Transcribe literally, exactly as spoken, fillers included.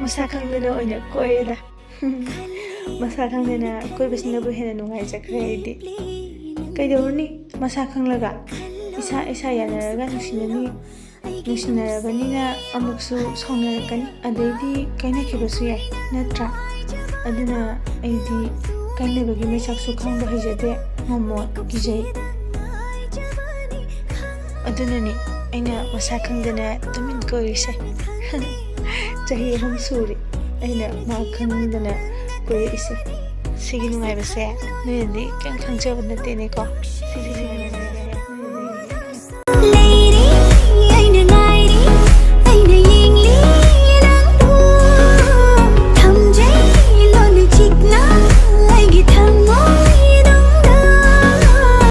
ꯃꯁꯥ ꯈꯪꯗꯅ ꯑꯣꯏꯅ ꯀꯣꯏꯔꯦꯗ꯫ ꯃꯁꯥ ꯈꯪꯗꯅ ꯀꯣꯏꯕꯁꯤꯅꯕꯨ ꯍꯦꯟꯅ ꯅꯨꯡꯉꯥꯏꯖꯈ꯭ꯔꯦ ꯑꯩꯗꯤ꯫ ꯀꯩꯗꯧꯔꯨꯅꯤ, ꯃꯁꯥ ꯈꯪꯂꯒ ꯏꯁꯥ ꯏꯁꯥ ꯌꯥꯅꯔꯒ ꯅꯨꯡꯁꯤꯅꯅꯤ꯫ ꯅꯨꯡꯁꯤꯅꯔꯕꯅꯤꯅ ꯑꯃꯨꯛꯁꯨ ꯁꯥꯎꯅꯔꯛꯀꯅꯤ, ꯑꯗꯩꯗꯤ ꯀꯥꯏꯅꯈꯤꯕꯁꯨ ꯌꯥꯏ, ꯅꯠꯇ꯭ꯔꯥ? ꯑꯗꯨꯅ ꯑꯩꯗꯤ ꯀꯥꯏꯅꯕꯒꯤ ꯃꯩꯁꯥꯛꯁꯨ ꯈꯪꯕ ꯍꯩꯖꯗꯦ, ꯉꯝꯃꯣꯏ, ꯀꯤꯖꯩ꯫ ꯑꯗꯨꯅꯅꯤ ꯑꯩꯅ ꯃꯁꯥ ꯈꯪꯗꯅ ꯇꯨꯃꯤꯟ ꯀꯣꯏꯔꯤꯁꯦ꯫ ꯆꯍꯤ ꯑꯍꯨꯝ ꯁꯨꯔꯦ ꯑꯩꯅ ꯃꯥ ꯈꯪꯗꯅ ꯀꯣꯏꯔꯛꯏꯁꯦ꯫ ꯁꯤꯒꯤ ꯅꯨꯡꯉꯥꯏꯕꯁꯦ ꯅꯣꯏꯅꯗꯤ ꯀꯩꯝ ꯈꯪꯖꯕ ꯅꯠꯇꯦꯅꯦꯀꯣ꯫ ꯁꯤꯒꯤ